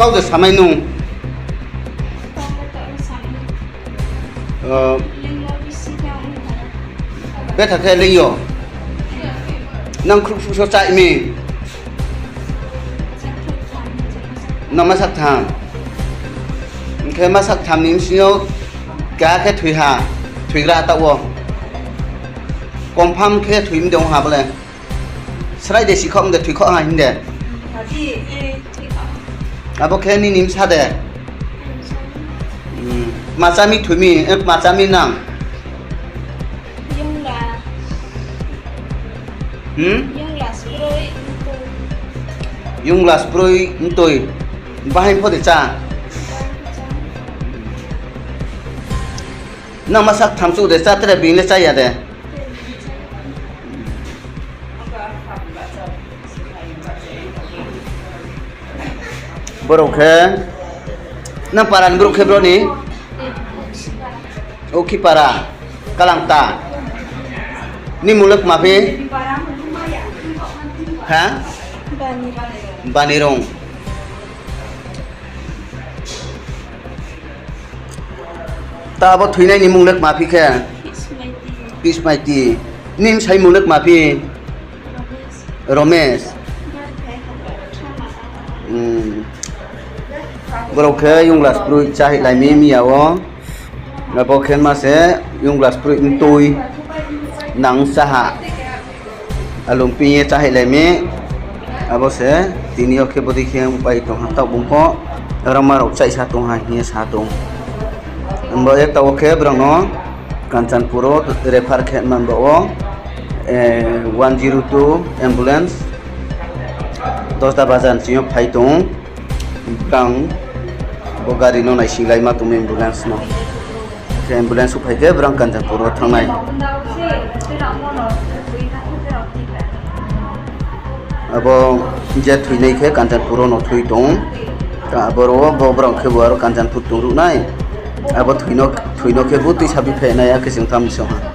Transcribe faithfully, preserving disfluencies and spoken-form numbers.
Kau de samai nung. Uh, Betha khe lingyo. Nang khuk khuk so chai mi. Nang masak tham. Hingkhe masak tham ni bisingo keha khe thwi ha, thwigra ha ta o. Confirm khe thwi mi de wng ha bole. Srai de sikhok de thwi khok ha hinde. Abo khe nini msa de. Hmm. Machami thwimi, eh, machami nang. Yungla. Hmm? Yungla sproi ntwi. Yungla sproi ntwi. Bahai pho de cha. Nang masak thamsu de cha tere bini cha ya de. Borok khe, nang para ni borok khe bro ni? O khi para, Kalangta. Ni muluk mapi? Ha? Banirung. Ta abo thwinai ni muluk mapi khe? Peace Maiti. Peace Maiti. Ni bwsai muluk mapi? Romesh. Hmm. Borok khe yungla sprui chahi laimi miya o. Abo khe ma se yungla sprui ntui nang saha. Alung piye chahi laimi. Abo se tini o khe bwdwi khe pai tong ha tabuk bumpo. Rama rok chaisa tong ha hiye sa tong. Ambo ek tabuk khe borok no Kanchanpur o refer khe man bo o, eh, one zero two ambulance Dosda bazar ni simi phai tong. Bwrang bo gari no naising lai ma tong ambulance no. Khe ambulance o phai khe bwrang Kanchanpur o thangnai. Abo je thwinai khe Kanchanpur o no thwi tong. Ta abo ro bo borok khe bo aro Kanchanpur tong ruknai. Abo thwino, thwino khe bo twi sabi phainai, a khe chwng tam song ha.